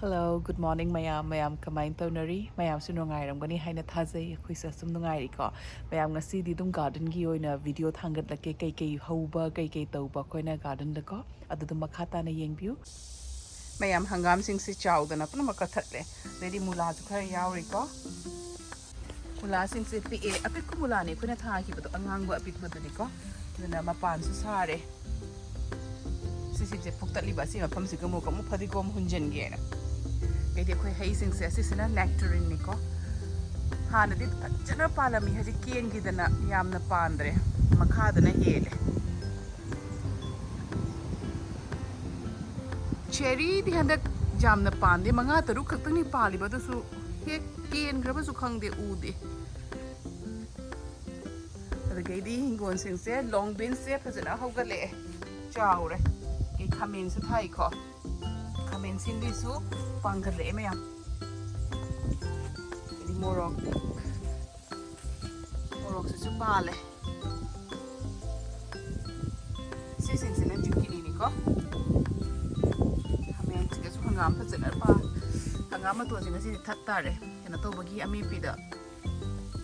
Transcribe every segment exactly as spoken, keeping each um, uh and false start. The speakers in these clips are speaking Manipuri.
Hello, good morning ꯃꯌꯥꯝ꯫ ꯃꯌꯥꯝ ꯀꯃꯥꯏꯅ ꯇꯧꯅꯔꯤ? ꯃꯌꯥꯝꯁꯨ ꯅꯨꯡꯉꯥꯏꯔꯝꯒꯅꯤ ꯍꯥꯏꯅ ꯊꯥꯖꯩ꯫ ꯑꯩꯈꯣꯏꯁꯨ ꯑꯁꯨꯝ ꯅꯨꯡꯉꯥꯏꯔꯤꯀꯣ꯫ ꯃꯌꯥꯝ, ꯉꯁꯤꯗꯤ ꯑꯗꯨꯝ garden ꯒꯤ ꯑꯣꯏꯅ video ꯊꯥꯡꯒꯠꯂꯛꯀꯦ꯫ ꯀꯩꯀꯩ ꯍꯧꯕ, ꯀꯩꯀꯩ ꯇꯧꯕ ꯑꯩꯈꯣꯏꯅ garden ꯗꯀꯣ꯫ ꯑꯗꯨꯗꯨ ꯃꯈꯥ ꯇꯥꯅ ꯌꯦꯡꯕꯤꯌꯨ꯫ ꯃꯌꯥꯝ, ꯍꯪꯒꯥꯝꯁꯤꯡꯁꯦ ꯆꯥꯎꯗꯅ ꯄꯨꯝꯅꯃꯛ ꯀꯛꯊꯠꯂꯦ꯫ ꯑꯗꯩꯗꯤ ꯃꯨꯂꯥꯁꯨ ꯈꯔ ꯌꯥꯎꯔꯤꯀꯣ꯫ ꯃꯨꯂꯥꯁꯤꯡꯁꯦ ꯄꯤꯛꯑꯦ꯫ ꯑꯄꯤꯛꯄ ꯃꯨꯂꯥꯅꯦ ꯑꯩꯈꯣꯏꯅ ꯊꯥꯈꯤꯕꯗꯣ, ꯑꯉꯥꯡꯕ ꯑꯄꯤꯛꯄꯗꯨꯅꯤꯀꯣ꯫ ꯑꯗꯨꯅ ꯃꯄꯥꯟꯁꯨ ꯁꯥꯔꯦ꯫ ꯁꯤꯁꯤꯡꯁꯦ ꯐꯨꯛꯇꯠꯂꯤꯕ꯫ ꯑꯁꯤ ꯃꯐꯝꯁꯤꯒ ꯑꯃꯨꯛ, ꯑꯃꯨꯛ ꯐꯗꯤꯒꯣꯝ ꯍꯨꯟꯖꯤꯟꯒꯦꯅ꯫ ꯑꯗꯩꯗꯤ ꯑꯩꯈꯣꯏ ꯍꯩꯁꯤꯡꯁꯦ, ꯑꯁꯤꯁꯤꯅ nectarine ꯅꯤꯀꯣ꯫ ꯍꯥꯟꯅꯗꯤ ꯐꯖꯅ ꯄꯥꯜꯂꯝꯃꯤ, ꯍꯧꯖꯤꯛ ꯀꯦꯟꯈꯤꯗꯅ ꯌꯥꯝꯅ ꯄꯥꯟꯗ꯭ꯔꯦ꯫ ꯃꯈꯥꯗꯅ ꯍꯦꯜꯂꯦ꯫ Cherry ꯗꯤ ꯍꯟꯗꯛ ꯌꯥꯝꯅ ꯄꯥꯟꯗꯦ, ꯃꯉꯥ ꯇꯔꯨꯛ ꯈꯛꯇꯪꯅꯤ ꯄꯥꯜꯂꯤꯕ, ꯑꯗꯨꯁꯨ ꯍꯦꯛ ꯀꯦꯟꯈ꯭ꯔꯕꯁꯨ ꯈꯪꯗꯦ, ꯎꯗꯦ꯫ ꯑꯗꯨꯗꯒꯤꯗꯤ ꯍꯤꯡꯒꯣꯜꯁꯤꯡꯁꯦ, long beans ꯁꯦ ꯐꯖꯅ ꯍꯧꯒꯠꯂꯛꯑꯦ, ꯆꯥꯎꯔꯦ꯫ ꯑꯩ ꯈꯥꯃꯦꯟꯁꯨ ꯊꯥꯏꯀꯣ, ꯈꯥꯃꯦꯟ ꯁꯤꯟꯕꯤꯁꯨ ꯄꯥꯡꯒꯠꯂꯛꯑꯦ ꯃꯌꯥꯝ꯫ ꯑꯗꯩ ꯃꯣꯔꯣꯛ, ꯃꯣꯔꯣꯛꯁꯤꯁꯨ ꯄꯥꯜꯂꯦ꯫ ꯁꯤꯁꯤꯡꯁꯤꯅ zucchini ꯅꯤꯀꯣ꯫ ꯈꯥꯃꯦꯟꯁꯤꯒꯁꯨ ꯍꯪꯒꯥꯝ ꯐꯖꯅ ꯄꯥꯜ-, ꯍꯪꯒꯥꯝ ꯃꯇꯣꯟꯁꯦ ꯉꯁꯤꯗꯤ ꯊꯠ ꯇꯥꯔꯦ꯫ ꯀꯩꯅꯣ ꯇꯧꯕꯒꯤ, ꯑꯃꯦꯠꯄꯤꯗ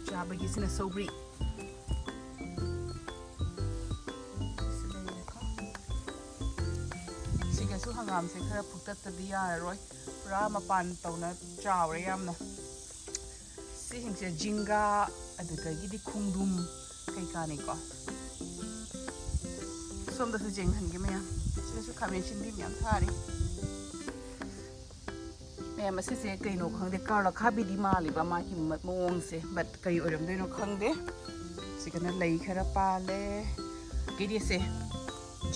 ꯆꯥꯕꯒꯤ꯫ ꯁꯤꯅ ꯁꯧꯒ꯭ꯔꯤ꯫ ꯁꯤ ꯂꯩꯔꯦꯀꯣ꯫ ꯁꯤꯒꯁꯨ ꯍꯪꯒꯥꯝꯁꯦ ꯈꯔ ꯐꯨꯛꯇꯠꯇꯗꯤ ꯌꯥꯔꯔꯣꯏ꯫ ꯄꯨꯔꯥ ꯃꯄꯥꯟ ꯇꯧꯅ ꯆꯥꯎꯔꯦ ꯌꯥꯝꯅ꯫ ꯁꯤꯁꯤꯡꯁꯦ ꯖꯤꯡꯒꯥ, ꯑꯗꯨꯗꯒꯤꯗꯤ ꯈꯣꯡꯗ꯭ꯔꯨꯝ ꯀꯩꯀꯥꯅꯤꯀꯣ꯫ ꯁꯣꯝꯗꯁꯨ ꯌꯦꯡꯍꯟꯒꯦ ꯃꯌꯥꯝ꯫ ꯁꯤꯗꯁꯨ ꯈꯥꯃꯦꯟ ꯑꯁꯤꯟꯕꯤ ꯃꯌꯥꯝ ꯊꯥꯔꯤ꯫ ꯃꯌꯥꯝ, ꯑꯁꯤꯁꯦ ꯀꯩꯅꯣ ꯈꯪꯗꯦ, ꯀꯥꯔꯣꯠ ꯑꯈꯥꯕꯤꯗꯤ ꯃꯥꯜꯂꯤꯕ ꯃꯥꯒꯤ ꯃ-, ꯃꯑꯣꯡꯁꯦ, but ꯀꯔꯤ ꯑꯣꯏꯔꯝꯗꯣꯏꯅꯣ ꯈꯪꯗꯦ꯫ ꯁꯤꯒꯅ ꯂꯩ ꯈꯔ ꯄꯥꯜꯂꯦ꯫ ꯀꯩꯗꯤꯁꯦ,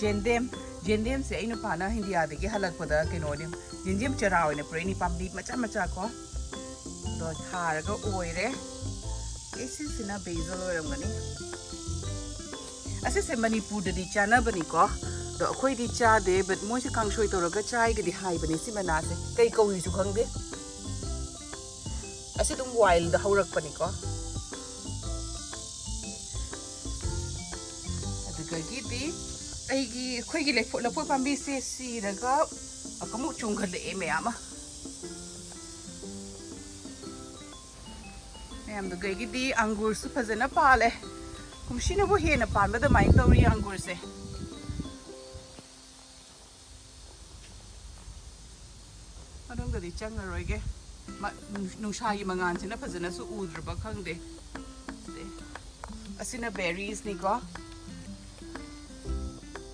ꯖꯦꯟꯗꯦꯝ, ꯖꯦꯟꯗꯦꯝꯁꯦ ꯑꯩ ꯅꯨꯄꯥꯅ ꯏꯟꯗꯤꯌꯥꯗꯒꯤ ꯍꯜꯂꯛꯄꯗ ꯀꯩꯅꯣꯅꯦ, ꯖꯦꯟꯗꯦꯝ ꯆꯔꯥ ꯑꯣꯏꯅ ꯄꯨꯔꯛꯏꯅꯤ, ꯄꯥꯝꯕꯤ ꯃꯆꯥ ꯃꯆꯥ ꯀꯣ꯫ ꯑꯗꯣ ꯊꯥꯔꯒ ꯑꯣꯏꯔꯦ꯫ ꯑꯦ, ꯁꯤꯁꯤꯅ basil ꯑꯣꯏꯔꯝꯒꯅꯤ꯫ ꯑꯁꯤꯁꯦ ꯃꯅꯤꯄꯨꯔꯗꯗꯤ ꯆꯥꯅꯕꯅꯤꯀꯣ, ꯑꯗꯣ ꯑꯩꯈꯣꯏꯗꯤ ꯆꯥꯗꯦ, but ꯃꯣꯏꯁꯦ ꯀꯥꯡꯁꯣꯏ ꯇꯧꯔꯒ ꯆꯥꯏꯒꯗꯤ ꯍꯥꯏꯕꯅꯦ꯫ ꯁꯤ ꯃꯅꯥꯁꯦ ꯀꯩ ꯀꯧꯏꯁꯨ ꯈꯪꯗꯦ꯫ ꯑꯁꯤ ꯑꯗꯨꯝ wild ꯗ ꯍꯧꯔꯛꯄꯅꯤꯀꯣ꯫ ꯑꯗꯨꯗꯒꯤꯗꯤ ꯑꯩꯒꯤ, ꯑꯩꯈꯣꯏꯒꯤ ꯂꯩꯐꯨ-, ꯂꯐꯣꯏ ꯄꯥꯝꯕꯤꯁꯦ ꯁꯤꯔꯒ ꯑꯃꯨꯛ ꯆꯣꯡꯈꯠꯂꯛꯑꯦ ꯃꯌꯥꯝ ꯑꯃ꯫ ꯃꯌꯥꯝꯗꯨꯒꯩꯒꯤꯗꯤ ꯑꯪꯒꯨꯔꯁꯨ ꯐꯖꯅ ꯄꯥꯜꯂꯦ꯫ ꯀꯨꯝꯁꯤꯅꯕꯨ ꯍꯦꯟꯅ ꯄꯥꯟꯕ ꯑꯗꯨꯃꯥꯏꯅ ꯇꯧꯔꯤ ꯑꯪꯒꯨꯔꯁꯦ꯫ ꯃꯅꯨꯡꯗꯗꯤ ꯆꯪꯉꯔꯣꯏꯒꯦ꯫ ꯃ-, ꯅꯨꯡ-, ꯅꯨꯡꯁꯥꯒꯤ ꯃꯉꯥꯜꯁꯤꯅ ꯐꯖꯅꯁꯨ ꯎꯗ꯭ꯔꯕ ꯈꯪꯗꯦ꯫ ꯁꯦ꯫ ꯑꯁꯤꯅ ꯕꯦꯔꯤꯁꯅꯤꯀꯣ꯫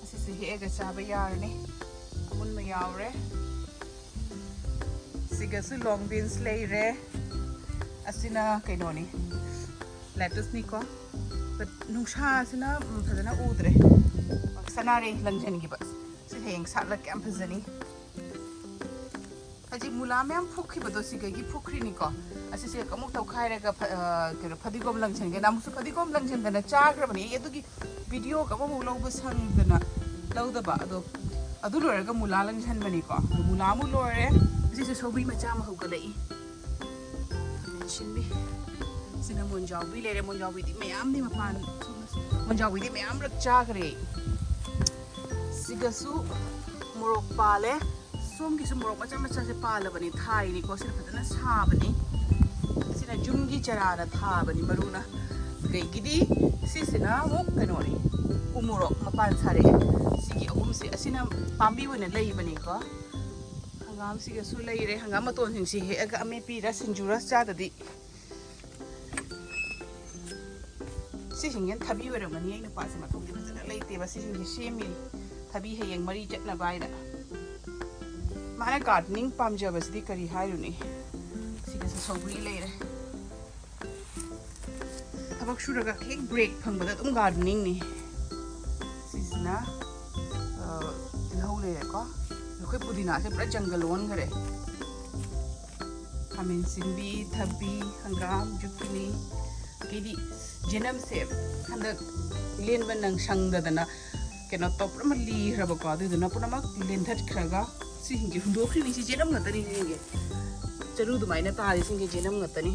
ꯑꯁꯤꯁꯦ ꯍꯦꯛꯑꯒ ꯆꯥꯕ ꯌꯥꯔꯅꯤ꯫ ꯑꯃꯨꯟꯕ ꯌꯥꯎꯔꯦ꯫ ꯁꯤꯒꯁꯨ ꯂꯣꯡ ꯕꯤꯟꯁ ꯂꯩꯔꯦ꯫ ꯑꯁꯤꯅ ꯀꯩꯅꯣꯅꯤ, ꯂꯦꯇꯨꯁꯅꯤꯀꯣ꯫ But ꯅꯨꯡꯁꯥꯁꯤꯅ, ꯎꯝ, ꯐꯖꯅ ꯎꯗ꯭ꯔꯦ꯫ ꯁꯅꯥꯔꯩ ꯂꯪꯁꯤꯟꯈꯤꯕ꯫ ꯁꯤ ꯍꯌꯦꯡ ꯁꯥꯠꯂꯒ ꯀꯌꯥꯝ ꯐꯖꯅꯤ꯫ ꯍꯧꯖꯤꯛ ꯃꯨꯂꯥ ꯃꯌꯥꯝ ꯐꯨꯛꯈꯤꯕꯗꯣ ꯁꯤꯒꯒꯤ ꯐꯨꯛꯈ꯭ꯔꯤꯅꯤꯀꯣ꯫ ꯑꯁꯤꯁꯦ ꯑꯃꯨꯛ ꯇꯧꯈꯥꯏꯔꯒ ꯐ-, ꯑ, ꯀꯩꯅꯣ, ꯐꯗꯤꯒꯣꯝ ꯂꯪꯁꯤꯟꯒꯦꯅ꯫ ꯑꯃꯨꯛꯁꯨ ꯐꯗꯤꯒꯣꯝ ꯂꯪꯁꯤꯟꯗꯅ ꯆꯥꯈ꯭ꯔꯕꯅꯤ꯫ ꯑꯩ ꯑꯗꯨꯒꯤ ꯚꯤꯗꯤꯑꯣꯒ ꯑꯃꯐꯥꯎ ꯂꯧꯕ ꯁꯪꯗꯅ ꯂꯧꯗꯕ꯫ ꯑꯗꯣ ꯑꯗꯨ ꯂꯣꯏꯔꯒ ꯃꯨꯂꯥ ꯂꯪꯁꯤꯟꯕꯅꯤꯀꯣ꯫ ꯑꯗꯣ ꯃꯨꯂꯥ ꯑꯃꯨꯛ ꯂꯣꯏꯔꯦ꯫ ꯑꯁꯤꯁꯨ ꯁꯧꯒ꯭ꯔꯤ ꯃꯆꯥ ꯑꯃ ꯍꯧꯒꯠꯂꯛꯏ꯫ ꯃꯦꯟꯁꯤꯟꯕꯤ꯫ ꯁꯤꯅ ꯃꯣꯟꯖꯥꯎꯕꯤ ꯂꯩꯔꯦ꯫ ꯃꯣꯟꯖꯥꯎꯕꯤꯗꯤ ꯃꯌꯥꯝꯗꯤ ꯃꯄꯥꯟ, ꯃꯣꯟꯖꯥꯎꯕꯤꯗꯤ ꯃꯌꯥꯝꯂꯛ ꯆꯥꯈ꯭ꯔꯦ꯫ ꯁꯤꯒꯁꯨ ꯃꯣꯔꯣꯛ ꯄꯥꯜꯂꯦ꯫ ꯁꯣꯝꯒꯤꯁꯨ ꯃꯣꯔꯣꯛ ꯃꯆꯥ ꯃꯆꯥꯁꯦ ꯄꯥꯜꯂꯕꯅꯤ, ꯊꯥꯏꯅꯤꯀꯣ꯫ ꯁꯤꯅ ꯐꯖꯅ ꯁꯥꯕꯅꯤ꯫ ꯁꯤꯅ ꯌꯨꯝꯒꯤ ꯆꯔꯥꯅ ꯊꯥꯕꯅꯤ ꯃꯔꯨꯅ꯫ ꯑꯗꯒꯤꯗꯤ ꯁꯤꯁꯤꯅ ꯑꯃꯨꯛ ꯀꯩꯅꯣꯅꯤ, ꯎꯃꯣꯔꯣꯛ ꯃꯄꯥꯟ ꯁꯥꯔꯛꯑꯦ꯫ ꯁꯤꯒꯤ ꯑꯍꯨꯝꯁꯦ, ꯑꯁꯤꯅ ꯄꯥꯝꯕꯤ ꯑꯣꯏꯅ ꯂꯩꯕꯅꯤꯀꯣ꯫ ꯍꯪꯒꯥꯝꯁꯤꯒꯁꯨ ꯂꯩꯔꯦ꯫ ꯍꯪꯒꯥꯝ ꯃꯇꯣꯟꯁꯤꯡꯁꯤ ꯍꯦꯛꯑꯒ ꯑꯃꯦꯠꯄꯤꯔ ꯁꯤꯡꯖꯨꯔ ꯆꯥꯗꯗꯤ꯫ ꯁꯤꯁꯤꯡꯁꯤꯅ ꯊꯕꯤ ꯑꯣꯏꯔꯝꯒꯅꯤ꯫ ꯑꯩ ꯅꯨꯄꯥꯁꯦ ꯃꯊꯧꯗꯤ ꯐꯖꯅ ꯂꯩꯇꯦꯕ꯫ ꯁꯤꯁꯤꯡꯁꯦ ꯁꯦꯝꯃꯤ, ꯊꯕꯤ ꯍꯌꯦꯡ ꯃꯔꯤ ꯆꯠꯅꯕ ꯍꯥꯏꯅ꯫ ꯃꯥꯅ ꯒꯥꯔꯗꯦꯅꯤꯡ ꯄꯥꯝꯖꯕꯁꯤꯗꯤ ꯀꯔꯤ ꯍꯥꯏꯔꯨꯅꯤ꯫ ꯁꯤꯒꯁꯨ ꯁꯧꯒ꯭ꯔꯤ ꯂꯩꯔꯦ꯫ ꯊꯕꯛ ꯁꯨꯔꯒ ꯍꯦꯛ ꯕ꯭ꯔꯦꯛ ꯐꯪꯕꯗ ꯑꯗꯨꯝ ꯒꯥꯔꯗꯦꯅꯤꯡꯅꯤ꯫ ꯁꯤꯁꯤꯅ, ꯑ, ꯇꯤꯜꯍꯧ ꯂꯩꯔꯦꯀꯣ꯫ ꯑꯩꯈꯣꯏ ꯄꯨꯗꯤꯅꯥꯁꯦ ꯄꯨꯔꯥ ꯖꯪꯒꯜ ꯑꯣꯟꯈꯔꯦ꯫ ꯈꯥꯃꯦꯟ ꯑꯁꯤꯟꯕꯤ, ꯊꯕꯤ, ꯍꯪꯒꯥꯝ, ꯖꯨꯀꯤꯅꯤ, ꯑꯗꯩꯗꯤ ꯖꯦꯅꯝꯁꯦ ꯍꯟꯗꯛ ꯂꯦꯟꯕ ꯅꯪ ꯁꯪꯗꯗꯅ ꯀꯩꯅꯣ ꯇꯧ, ꯄꯨꯝꯅꯃꯛ ꯂꯤꯈ꯭ꯔꯕꯀꯣ꯫ ꯑꯗꯨꯗꯨꯅ ꯄꯨꯝꯅꯃꯛ ꯂꯦꯟꯊꯠꯈ꯭ꯔꯒ ꯁꯤꯁꯤꯡꯁꯦ ꯍꯨꯟꯗꯣꯛꯈ꯭ꯔꯤꯅꯤ꯫ ꯁꯤ ꯖꯦꯅꯝ ꯉꯥꯛꯇꯅꯤ ꯁꯤꯁꯤꯡꯁꯦ꯫ ꯆꯔꯨ ꯑꯗꯨꯃꯥꯏꯅ ꯇꯥꯔꯤꯁꯤꯡꯁꯦ ꯖꯦꯅꯝ ꯉꯥꯛꯇꯅꯤ꯫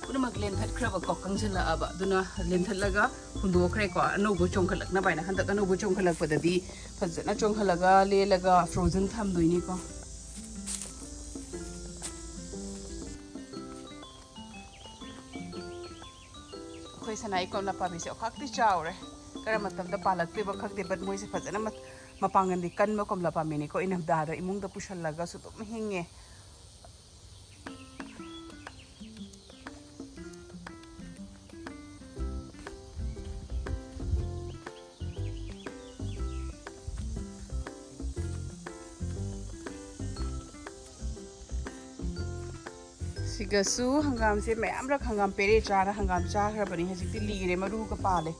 ꯄꯨꯝꯅꯃꯛ ꯂꯦꯟꯊꯠꯈ꯭ꯔꯕꯀꯣ, ꯀꯪꯁꯤꯜꯂꯛꯑꯕ꯫ ꯑꯗꯨꯅ ꯂꯦꯟꯊꯠꯂꯒ ꯍꯨꯟꯗꯣꯛꯈ꯭ꯔꯦꯀꯣ꯫ ꯑꯅꯧꯕ ꯆꯣꯡꯈꯠꯂꯛꯅꯕ ꯍꯥꯏꯅ꯫ ꯍꯟꯗꯛ ꯑꯅꯧꯕ ꯆꯣꯡꯈꯠꯂꯛꯄꯗꯗꯤ ꯐꯖꯅ ꯆꯣꯡꯈꯠꯂꯒ ꯂꯦꯜꯂꯒ ꯐ꯭ꯔꯣꯖꯟ ꯊꯝꯗꯣꯏꯅꯤꯀꯣ꯫ ꯁꯅꯥꯏ ꯀꯣꯝꯂꯥ ꯄꯥꯝꯕꯤꯁꯦ ꯑꯣꯈꯥꯛꯇꯤ ꯆꯥꯎꯔꯦ꯫ ꯀꯔꯝꯕ ꯃꯇꯝꯗ ꯄꯥꯜꯂꯛꯇꯣꯏꯕ ꯈꯪꯗꯦ, but ꯃꯣꯏꯁꯦ ꯐꯖꯅ ꯃ-, ꯃꯄꯥꯡꯒꯜꯗꯤ ꯀꯟꯕ ꯀꯣꯝꯂꯥ ꯄꯥꯝꯕꯤꯅꯤꯀꯣ꯫ ꯏꯪꯊꯝꯊꯥꯗ ꯏꯃꯨꯡꯗ ꯄꯨꯁꯜꯂꯒꯁꯨ ꯑꯗꯨꯝ ꯍꯤꯡꯉꯦ꯫ ꯁꯤꯒꯁꯨ ꯍꯪꯒꯥꯝꯁꯦ ꯃꯌꯥꯝꯔꯛ ꯍꯪꯒꯥꯝ ꯄꯦꯔꯦ ꯆꯥꯅ ꯍꯪꯒꯥꯝ ꯆꯥꯈ꯭ꯔꯕꯅꯤ꯫ ꯍꯧꯖꯤꯛꯇꯤ ꯂꯤꯔꯦ, ꯃꯔꯨꯒ ꯄꯥꯜꯂꯦ꯫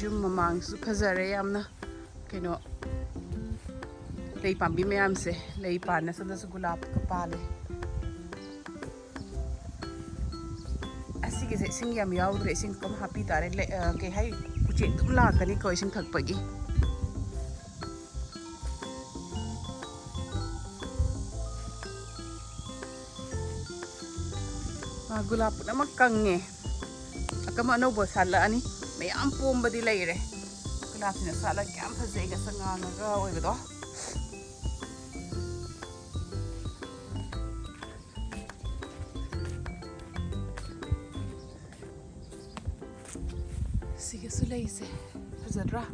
ꯌꯨꯝ ꯃꯃꯥꯡꯁꯨ ꯐꯖꯔꯦ ꯌꯥꯝꯅ꯫ ꯀꯩꯅꯣ, ꯂꯩ ꯄꯥꯝꯕꯤ ꯃꯌꯥꯝꯁꯦ, ꯂꯩ ꯄꯥꯟꯅ ꯁꯣꯝꯗꯁꯨ ꯒꯨꯂꯥꯞꯀ ꯄꯥꯜꯂꯦ꯫ ꯑꯁꯤꯒꯤꯁꯦ ꯏꯁꯤꯡ ꯌꯥꯝ ꯌꯥꯎꯗ꯭ꯔꯦ, ꯏꯁꯤꯡ ꯀꯝ ꯍꯥꯞꯄꯤ ꯇꯥꯔꯦ꯫ ꯂꯩ-, ꯑ, ꯀꯩ ꯍꯥꯏ, ꯎꯆꯦꯛ ꯑꯗꯨꯝ ꯂꯥꯛꯀꯅꯤꯀꯣ ꯏꯁꯤꯡ ꯊꯛꯄꯒꯤ꯫ ꯑ, ꯒꯨꯂꯥꯞ ꯄꯨꯝꯅꯃꯛ ꯀꯪꯉꯦ꯫ ꯑꯀꯝꯕ ꯑꯅꯧꯕ ꯁꯥꯠꯂꯛꯑꯅꯤ꯫ ꯃꯌꯥꯝ ꯄꯣꯝꯕꯗꯤ ꯂꯩꯔꯦ꯫ ꯒꯨꯂꯥꯞꯁꯤꯅ ꯁꯥꯠꯂꯒ ꯀꯌꯥꯝ ꯐꯖꯩ, ꯉꯁꯪ ꯉꯥꯡꯉꯒ ꯑꯣꯏꯕꯗꯣ꯫ ꯁꯤꯒꯁꯨ ꯂꯩꯁꯦ ꯐꯖꯗ꯭ꯔꯥ?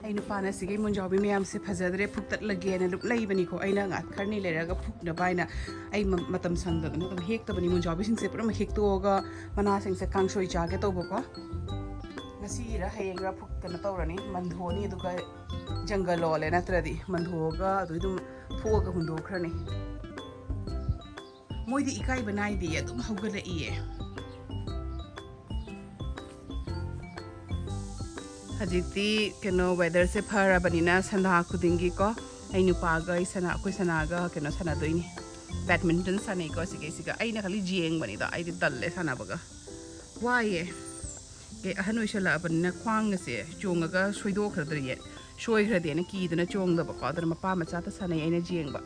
ꯑꯩ ꯅꯨꯄꯥꯅ ꯁꯤꯒꯤ ꯃꯨꯟꯖꯥꯎꯕꯤ ꯃꯌꯥꯝꯁꯦ ꯐꯖꯗ꯭ꯔꯦ, ꯐꯨꯛꯇꯠꯂꯒꯦꯅ ꯑꯗꯨꯝ ꯂꯩꯕꯅꯤꯀꯣ꯫ ꯑꯩꯅ ꯉꯥꯏꯍꯥꯛ ꯈꯔꯅꯤ ꯂꯩꯔꯒ ꯐꯨꯛꯅꯕ ꯍꯥꯏꯅ ꯑꯩ ꯃ-, ꯃꯇꯝ ꯁꯪꯗꯗꯅ ꯑꯗꯨꯝ ꯍꯦꯛꯇꯕꯅꯤ꯫ ꯃꯨꯟꯖꯥꯎꯕꯤꯁꯤꯡꯁꯦ ꯄꯨꯝꯅꯃꯛ ꯍꯦꯛꯇꯣꯛꯑꯒ ꯃꯅꯥꯁꯤꯡꯁꯦ ꯀꯥꯡꯁꯣꯏ ꯆꯥꯒꯦ ꯇꯧꯕꯀꯣ꯫ ꯉꯁꯤꯔ ꯍꯌꯦꯡꯔ ꯐꯨꯛꯇꯅ ꯇꯧꯔꯅꯤ꯫ ꯃꯟꯊꯣꯛꯑꯅꯤ, ꯑꯗꯨꯒ ꯖꯪꯒꯜ ꯑꯣꯜꯂꯦ, ꯅꯠꯇ꯭ꯔꯗꯤ ꯃꯟꯊꯣꯛꯑꯒ ꯑꯗꯨ ꯑꯗꯨꯝ ꯐꯨꯛꯑꯒ ꯍꯨꯟꯗꯣꯛꯈ꯭ꯔꯅꯤ꯫ ꯃꯣꯏꯗꯤ ꯏꯀꯥꯏꯕ ꯅꯥꯏꯗꯦ, ꯑꯗꯨꯝ ꯍꯧꯒꯠꯂꯛꯏꯌꯦ꯫ ꯍꯧꯖꯤꯛꯇꯤ ꯀꯩꯅꯣ, ꯋꯦꯗꯔꯁꯦ ꯐꯔꯕꯅꯤꯅ ꯁꯟꯗꯥ ꯈꯨꯗꯤꯡꯒꯤꯀꯣ, ꯑꯩ ꯅꯨꯄꯥꯒ ꯑꯩ ꯁꯅꯥ, ꯑꯩꯈꯣꯏ ꯁꯅꯥꯒ ꯀꯩꯅꯣ ꯁꯥꯟꯅꯗꯣꯏꯅꯤ, ꯕꯦꯗꯃꯤꯟꯇꯟ ꯁꯥꯟꯅꯩꯀꯣ꯫ ꯁꯤꯒꯩꯁꯤꯒ ꯑꯩꯅ ꯈꯜꯂꯤ ꯌꯦꯡꯕꯅꯤꯗ, ꯑꯩꯗꯤ ꯇꯜꯂꯦ ꯁꯥꯟꯅꯕꯒ꯫ ꯋꯥꯏꯌꯦ꯫ ꯑꯦ, ꯑꯍꯟ ꯑꯣꯏꯁꯜꯂꯛꯑꯕꯅꯤꯅ ꯈ꯭ꯋꯥꯡꯒꯁꯦ ꯆꯣꯡꯉꯒ ꯁꯣꯏꯗꯣꯛꯈ꯭ꯔꯗ꯭ꯔꯌꯦ, ꯁꯣꯏꯈ꯭ꯔꯗꯤꯅ ꯀꯤꯗꯅ ꯆꯣꯡꯗꯕꯀꯣ꯫ ꯑꯗꯨꯅ ꯃꯄꯥ ꯃꯆꯥꯇ ꯁꯥꯟꯅꯩ ꯑꯩꯅ ꯌꯦꯡꯕ꯫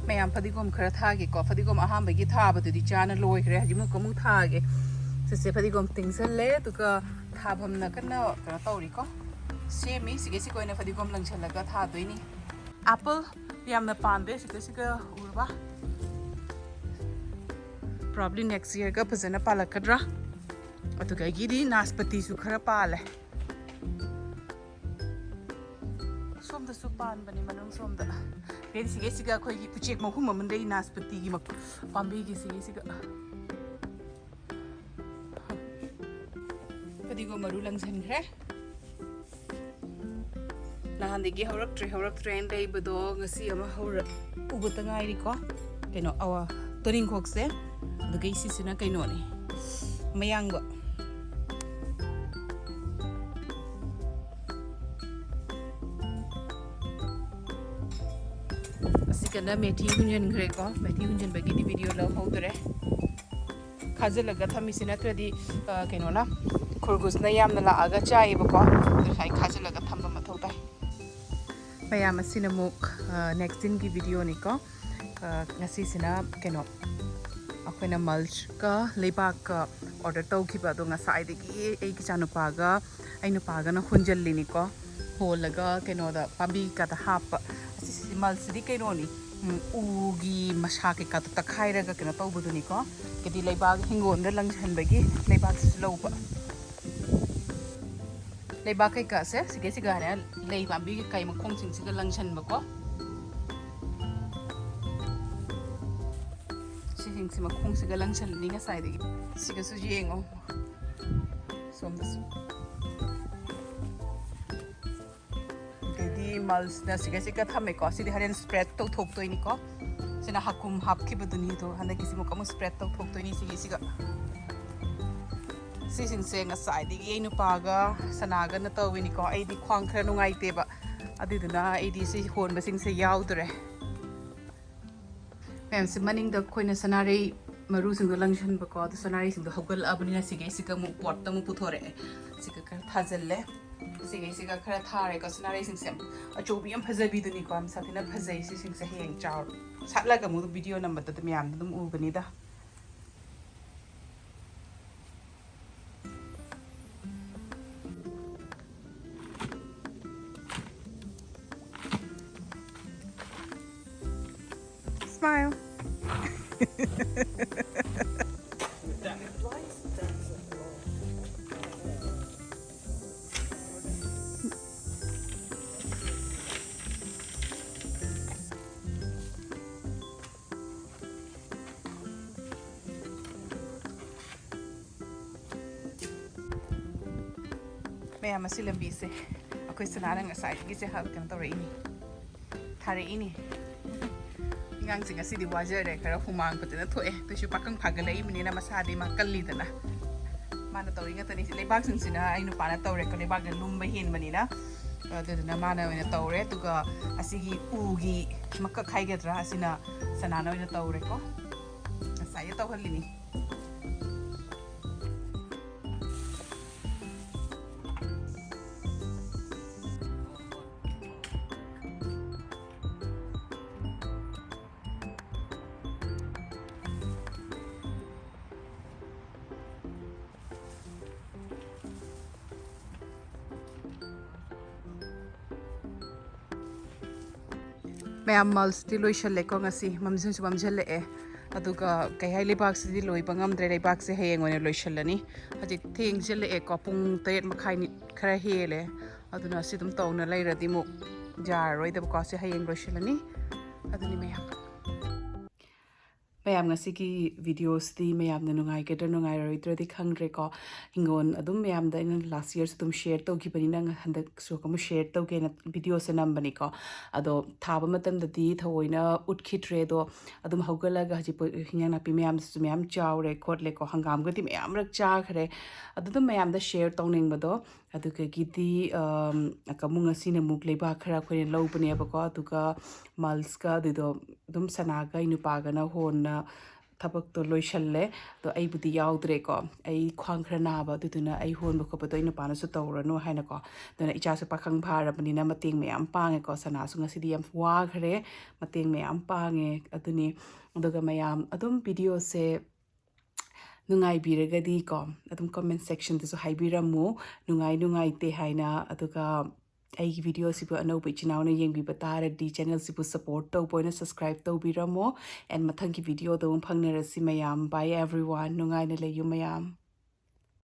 ꯃꯌꯥꯝ ꯐꯗꯤꯒꯣꯝ ꯈꯔ ꯊꯥꯒꯦꯀꯣ꯫ ꯐꯗꯤꯒꯣꯝ ꯑꯍꯥꯟꯕꯒꯤ ꯊꯥꯕꯗꯨꯗꯤ ꯆꯥꯅ ꯂꯣꯏꯈ꯭ꯔꯦ꯫ ꯍꯧꯖꯤꯛ ꯑꯃꯨꯛ ꯑꯃꯨꯛ ꯊꯥꯒꯦ꯫ ꯁꯤꯁꯦ ꯐꯗꯤꯒꯣꯝ ꯇꯤꯡꯁꯜꯂꯦ, ꯑꯗꯨꯒ ꯊꯥꯐꯝꯅ ꯀꯟꯅ ꯀꯩꯅꯣ ꯇꯧꯔꯤꯀꯣ, ꯁꯦꯝꯃꯤ꯫ ꯁꯤꯒꯩꯁꯤꯒ ꯑꯣꯏꯅ ꯐꯗꯤꯒꯣꯝ ꯂꯪꯁꯜꯂꯒ ꯊꯥꯗꯣꯏꯅꯤ꯫ ꯑꯦꯄꯜ ꯌꯥꯝꯅ ꯄꯥꯟꯗꯦ ꯁꯤꯒꯩꯁꯤꯒ ꯎꯔꯕ? Probably next yearꯒ ꯐꯖꯅ ꯄꯥꯜꯂꯛꯀꯗ꯭ꯔꯥ꯫ ꯑꯗꯨꯗꯒꯤꯗꯤ ꯅꯥꯁꯄꯇꯤꯁꯨ ꯈꯔ ꯄꯥꯜꯂꯦ꯫ ꯁꯣꯝꯗꯁꯨ ꯄꯥꯟꯕꯅꯦ ꯃꯅꯨꯡ ꯁꯣꯝꯗ꯫ ꯁꯤꯒꯩꯁꯤꯒ ꯑꯩꯈꯣꯏꯒꯤ ꯎꯆꯦꯛ ꯃꯍꯨꯝ ꯑꯃ ꯂꯩ ꯅꯥꯁꯄꯇꯤꯒꯤ ꯃꯈꯣ-, ꯄꯥꯝꯕꯤꯒꯤ ꯁꯤꯒꯩꯁꯤꯒ꯫ ꯐꯗꯤꯒꯣꯝ ꯃꯔꯨ ꯂꯪꯁꯟꯈ꯭ꯔꯦ꯫ ꯅꯍꯥꯟꯗꯒꯤ ꯍꯧꯔꯛꯇ꯭ꯔꯦ, ꯍꯧꯔꯛꯇ꯭ꯔꯦꯅ ꯂꯩꯕꯗꯣ ꯉꯁꯤ ꯑꯃ ꯍꯧꯔꯛ-, ꯎꯕꯇ ꯉꯥꯏꯔꯤꯀꯣ꯫ ꯀꯩꯅꯣ, ꯑꯋꯥ, ꯇꯣꯅꯤꯡꯈꯣꯛꯁꯦ꯫ ꯑꯗꯨꯒ ꯁꯤꯁꯤꯅ ꯀꯩꯅꯣꯅꯤ, ꯃꯌꯥꯡꯕ꯫ ꯑꯁꯤꯒꯅ ꯃꯦꯊꯤ ꯍꯨꯟꯖꯤꯟꯈ꯭ꯔꯦꯀꯣ꯫ ꯃꯦꯊꯤ ꯍꯨꯟꯖꯤꯟꯕꯒꯤꯗꯤ ꯚꯤꯗꯤꯑꯣ ꯂꯧꯍꯧꯗ꯭ꯔꯦ꯫ ꯈꯥꯖꯤꯜꯂꯒ ꯊꯝꯃꯤꯁꯦ ꯅꯠꯇ꯭ꯔꯗꯤ, ꯑ, ꯀꯩꯅꯣꯅ, ꯈꯨꯔꯒꯨꯁꯅ ꯌꯥꯝꯅ ꯂꯥꯛꯑꯒ ꯆꯥꯏꯌꯦꯕꯀꯣ꯫ ꯑꯗꯨ ꯁꯨꯃꯥꯏꯅ ꯈꯥꯖꯤꯜꯂꯒ ꯊꯝꯕ ꯃꯊꯧ ꯇꯥꯏ꯫ ꯃꯌꯥꯝ ꯑꯁꯤꯅ ꯑꯃꯨꯛ, ꯑ, next inꯒꯤ ꯚꯤꯗꯤꯑꯣꯅꯤꯀꯣ꯫ ꯑ, ꯉꯁꯤꯁꯤꯅ ꯀꯩꯅꯣ, ꯑꯩꯈꯣꯏꯅ mulchꯀ ꯂꯩꯕꯥꯛꯀ order ꯇꯧꯈꯤꯕ ꯑꯗꯣ ꯉꯁꯥꯏꯗꯒꯤ ꯑꯩꯒꯤ ꯏꯆꯥꯅꯨꯄꯥꯒ ꯑꯩ ꯅꯨꯄꯥꯒꯅ ꯍꯣꯟꯖꯜꯂꯤꯅꯤꯀꯣ꯫ ꯍꯣꯜꯂꯒ ꯀꯩꯅꯣꯗ ꯄꯥꯝꯕꯤ ꯀꯩꯀꯥꯗ ꯍꯥꯞꯄ꯫ ꯑꯁꯤꯁꯤꯗꯤ mulchꯁꯤꯗꯤ ꯀꯩꯅꯣꯅꯤ, ꯎꯝ, ꯎꯒꯤ ꯃꯁꯥ ꯀꯩꯀꯥꯗꯣ ꯇꯛꯈꯥꯏꯔꯒ ꯀꯩꯅꯣ ꯇꯧꯕꯗꯨꯅꯤꯀꯣ꯫ ꯍꯥꯏꯗꯤ ꯂꯩꯕꯥꯛ ꯍꯤꯡꯒꯣꯜꯗ ꯂꯪꯁꯟꯕꯒꯤ ꯂꯩꯕꯥꯛꯁꯤꯁꯨ ꯂꯧꯕ꯫ ꯂꯩꯕꯥꯛ ꯀꯩꯀꯥꯁꯦ ꯁꯤꯒꯩ ꯁꯤꯒ ꯍꯥꯏꯅ ꯂꯩ ꯄꯥꯝꯕꯤ ꯀꯩꯀꯥ ꯃꯈꯣꯡꯁꯤꯡꯁꯤꯒ ꯂꯪꯁꯟꯕꯀꯣ꯫ ꯁꯤꯁꯤꯡꯁꯤ ꯃꯈꯣꯡꯁꯤꯒ ꯂꯪꯁꯜꯂꯅꯤ ꯉꯁꯥꯏꯗꯒꯤ꯫ ꯁꯤꯒꯁꯨ ꯌꯦꯡꯉꯣ꯫ ꯁꯣꯝꯗꯁꯨ꯫ ꯑꯗꯩꯗꯤ mulchꯅ ꯁꯤꯒ ꯁꯤꯒ ꯊꯝꯃꯦꯀꯣ꯫ ꯁꯤꯗꯤ ꯍꯣꯔꯦꯟ spread ꯇꯧꯊꯣꯛꯇꯣꯏꯅꯤꯀꯣ꯫ ꯁꯤꯅ ꯍꯥꯀꯨꯝ ꯍꯥꯞꯈꯤꯕꯗꯨꯅꯤ꯫ ꯑꯗꯣ ꯍꯟꯗꯛꯀꯤꯁꯤ ꯑꯃꯨꯛ ꯑꯃꯨꯛ spread ꯇꯧꯊꯣꯛꯇꯣꯏꯅꯤ ꯁꯤꯒꯤꯁꯤꯒ꯫ ꯁꯤꯁꯤꯡꯁꯦ ꯉꯁꯥꯏꯗꯒꯤ ꯑꯩ ꯅꯨꯄꯥꯒ ꯁꯅꯥꯒꯅ ꯇꯧꯋꯤꯅꯤꯀꯣ꯫ ꯑꯩꯗꯤ ꯈ꯭ꯋꯥꯡ ꯈꯔ ꯅꯨꯡꯉꯥꯏꯇꯦꯕ꯫ ꯑꯗꯨꯗꯨꯅ ꯑꯩꯗꯤ ꯁꯤ ꯍꯣꯟꯕꯁꯤꯡꯁꯦ ꯌꯥꯎꯗ꯭ꯔꯦ꯫ ꯃꯌꯥꯝꯁꯦ ꯃꯅꯤꯡꯗ ꯑꯩꯈꯣꯏꯅ ꯁꯅꯥꯔꯩ ꯃꯔꯨꯁꯤꯡꯗꯣ ꯂꯪꯁꯟꯕꯀꯣ꯫ ꯑꯗꯣ ꯁꯅꯥꯔꯩꯁꯤꯡꯗꯣ ꯍꯧꯒꯠꯂꯛꯑꯕꯅꯤꯅ ꯁꯤꯒꯩꯁꯤꯒ ꯑꯃꯨꯛ potꯇ ꯑꯃꯨꯛ ꯄꯨꯊꯣꯔꯛꯑꯦ꯫ ꯁꯤꯒ ꯈꯔ ꯊꯥꯖꯤꯜꯂꯦ꯫ ꯁꯤꯈꯩꯁꯤꯒ ꯈꯔ ꯊꯥꯔꯦꯀꯣ꯫ ꯁꯅꯥꯔꯩꯁꯤꯡꯁꯦ ꯌꯥꯝ ꯑꯆꯧꯕꯤ, ꯌꯥꯝ ꯐꯖꯕꯤꯗꯨꯅꯤꯀꯣ꯫ ꯌꯥꯝ ꯁꯥꯊꯤꯅ ꯐꯖꯩ ꯁꯤꯁꯤꯡꯁꯦ꯫ ꯍꯌꯦꯡ ꯆꯥꯎꯔ ꯁꯥꯠꯂꯒ ꯑꯃꯨꯛ ꯚꯤꯗꯤꯑꯣ ꯅꯝꯕꯗ ꯑꯗꯨꯝ ꯃꯌꯥꯝꯗ ꯑꯗꯨꯝ ꯎꯒꯅꯤꯗ꯫ Smile. ꯃꯌꯥꯝ ꯑꯁꯤ ꯂꯝꯕꯤꯁꯦ ꯑꯩꯈꯣꯏ ꯁꯅꯥꯅ ꯉꯁꯥꯏꯗꯒꯤꯁꯦ ꯍ-, ꯀꯩꯅꯣ ꯇꯧꯔꯛꯏꯅꯤ, ꯊꯥꯔꯛꯏꯅꯤ꯫ ꯑꯉꯥꯡꯁꯦ ꯉꯁꯤꯗꯤ ꯋꯥꯖꯔꯦ, ꯈꯔ ꯍꯨꯃꯥꯡ ꯐꯖꯅ ꯊꯣꯛꯑꯦ꯫ ꯑꯗꯨꯏꯁꯨ ꯄꯥꯈꯪ ꯐꯥꯒꯠꯂꯛꯏꯕꯅꯤꯅ ꯃꯁꯥꯗꯤ ꯃꯥ ꯀꯜꯂꯤꯗꯅ꯫ ꯃꯥꯅ ꯇꯧꯔꯤ ꯉꯥꯛꯇꯅꯤ꯫ ꯁꯤ ꯂꯩꯕꯥꯛꯁꯤꯡꯁꯤꯅ ꯑꯩ ꯅꯨꯄꯥꯅ ꯇꯧꯔꯦꯀꯣ, ꯂꯩꯕꯥꯛꯅ ꯂꯨꯝꯕ ꯍꯦꯟꯕꯅꯤꯅ꯫ ꯑꯗꯨꯗꯨꯅ ꯃꯥꯅ ꯑꯣꯏꯅ ꯇꯧꯔꯦ꯫ ꯑꯗꯨꯒ ꯑꯁꯤꯒꯤ ꯎꯒꯤ ꯃꯀꯛ ꯍꯥꯏꯒꯗ꯭ꯔꯥ, ꯑꯁꯤꯅ ꯁꯅꯥꯅ ꯑꯣꯏꯅ ꯇꯧꯔꯦꯀꯣ꯫ ꯉꯁꯥꯏꯒꯤ ꯇꯧꯍꯜꯂꯤꯅꯤ꯫ ꯃꯌꯥꯝ, mulchꯇꯤ ꯂꯣꯏꯁꯜꯂꯦꯀꯣ ꯉꯁꯤ, ꯃꯝꯁꯤꯟꯁꯨ ꯃꯝꯁꯤꯜꯂꯛꯑꯦ꯫ ꯑꯗꯨꯒ ꯀꯩ ꯍꯥꯏ, ꯂꯩꯕꯥꯛꯁꯤꯗꯤ ꯂꯣꯏꯕ ꯉꯝꯗ꯭ꯔꯦ, ꯂꯩꯕꯥꯛꯁꯦ ꯍꯌꯦꯡ ꯑꯣꯏꯅ ꯂꯣꯏꯁꯜꯂꯅꯤ꯫ ꯍꯧꯖꯤꯛ ꯊꯦꯡꯖꯤꯜꯂꯛꯑꯦꯀꯣ, ꯄꯨꯡ ꯇꯔꯦꯠ ꯃꯈꯥꯏ ꯈꯔ ꯍꯦꯜꯂꯦ꯫ ꯑꯗꯨꯅ ꯁꯤ ꯑꯗꯨꯝ ꯇꯧꯅ ꯂꯩꯔꯗꯤ ꯑꯃꯨꯛ ꯌꯥꯔꯔꯣꯏꯗꯕꯀꯣ꯫ ꯁꯤ ꯍꯌꯦꯡ ꯂꯣꯏꯁꯤꯜꯂꯅꯤ꯫ ꯑꯗꯨꯅꯤ ꯃꯌꯥꯝ꯫ ꯃꯌꯥꯝ, ꯉꯁꯤꯒꯤ ꯚꯤꯗꯤꯑꯣꯁꯤꯗꯤ ꯃꯌꯥꯝꯅ ꯅꯨꯡꯉꯥꯏꯒꯗ꯭ꯔꯥ ꯅꯨꯡꯉꯥꯏꯔꯣꯏꯗ꯭ꯔꯗꯤ ꯈꯪꯗ꯭ꯔꯦꯀꯣ꯫ ꯍꯤꯡꯒꯣꯜ ꯑꯗꯨꯝ ꯃꯌꯥꯝꯗ ꯑꯩꯅ last yearꯁꯨ ꯑꯗꯨꯝ share ꯇꯧꯈꯤꯕꯅꯤꯅ ꯉ-, ꯍꯟꯗꯛꯁꯨ ꯑꯃꯨꯛ share ꯇꯧꯒꯦꯅ ꯚꯤꯗꯤꯑꯣꯁꯦ ꯅꯝꯕꯅꯤꯀꯣ꯫ ꯑꯗꯣ ꯊꯥꯕ ꯃꯇꯝꯗꯗꯤ ꯊꯑꯣꯏꯅ ꯎꯠꯈꯤꯗ꯭ꯔꯦ꯫ ꯑꯗꯣ ꯑꯗꯨꯝ ꯍꯧꯒꯠꯂꯒ ꯍꯧꯖꯤꯛ ꯄꯣ-, ꯍꯤꯟꯖꯥꯡ ꯅꯥꯄꯤ ꯃꯌꯥꯝꯁꯤꯁꯨ ꯃꯌꯥꯝ ꯆꯥꯎꯔꯦ ꯈꯣꯠꯂꯦꯀꯣ꯫ ꯍꯪꯒꯥꯝꯒꯗꯤ ꯃꯌꯥꯝ ꯃꯔꯛ ꯆꯥꯈ꯭ꯔꯦ꯫ ꯑꯗꯨ ꯑꯗꯨꯝ ꯃꯌꯥꯝꯗ share ꯇꯧꯅꯤꯡꯕꯗꯣ꯫ ꯑꯗꯨꯗꯒꯤꯗꯤ, ꯑꯝ, ꯑꯃꯨꯛ ꯉꯁꯤꯅ ꯑꯃꯨꯛ ꯂꯩꯕꯥꯛ ꯈꯔ ꯑꯩꯈꯣꯏꯅ ꯂꯧꯕꯅꯦꯕꯀꯣ꯫ ꯑꯗꯨꯒ mulchꯀ ꯑꯗꯨꯗꯣ ꯑꯗꯨꯝ ꯁꯅꯥꯒ ꯑꯩ ꯅꯨꯄꯥꯒꯅ ꯍꯣꯟꯅ ꯊꯕꯛꯇꯣ ꯂꯣꯏꯁꯜꯂꯦ꯫ ꯑꯗꯣ ꯑꯩꯕꯨꯗꯤ ꯌꯥꯎꯗ꯭ꯔꯦꯀꯣ, ꯑꯩ ꯈ꯭ꯋꯥꯡ ꯈꯔ ꯅꯥꯕ, ꯑꯗꯨꯗꯨꯅ ꯑꯩ ꯍꯣꯟꯕ ꯈꯣꯠꯄꯗꯣ ꯑꯩ ꯅꯨꯄꯥꯅꯁꯨ ꯇꯧꯔꯅꯨ ꯍꯥꯏꯅꯀꯣ꯫ ꯑꯗꯨꯅ ꯏꯆꯥꯁꯨ ꯄꯥꯈꯪ ꯐꯥꯔꯕꯅꯤꯅ ꯃꯇꯦꯡ ꯃꯌꯥꯝ ꯄꯥꯡꯉꯦꯀꯣ꯫ ꯁꯅꯥꯁꯨ ꯉꯁꯤꯗꯤ ꯌꯥꯝ ꯋꯥꯈ꯭ꯔꯦ, ꯃꯇꯦꯡ ꯃꯌꯥꯝ ꯄꯥꯡꯉꯦ꯫ ꯑꯗꯨꯅꯤ, ꯑꯗꯨꯒ ꯃꯌꯥꯝ ꯑꯗꯨꯝ videoꯁꯦ ꯅꯨꯡꯉꯥꯏꯕꯤꯔꯒꯗꯤꯀꯣ, ꯑꯗꯨꯝ comment sectionꯗꯁꯨ ꯍꯥꯏꯕꯤꯔꯝꯃꯨ, ꯅꯨꯡꯉꯥꯏ ꯅꯨꯡꯉꯥꯏꯇꯦ ꯍꯥꯏꯅ꯫ ꯑꯗꯨꯒ ꯑꯩꯒꯤ videoꯁꯤꯕꯨ ꯑꯅꯧꯕ ꯏꯆꯤꯟ ꯏꯅꯥꯎꯅ ꯌꯦꯡꯕꯤꯕ ꯇꯥꯔꯗꯤ channelꯁꯤꯕꯨ support ꯇꯧꯕ ꯑꯣꯏꯅ subscribe ꯇꯧꯕꯤꯔꯝꯃꯣ꯫ And ꯃꯊꯪꯒꯤ videoꯗ ꯑꯃꯨꯛ ꯐꯪꯅꯔꯁꯤ ꯃꯌꯥꯝ꯫ Bye everyone, ꯅꯨꯡꯉꯥꯏꯅ ꯂꯩꯌꯨ ꯃꯌꯥꯝ꯫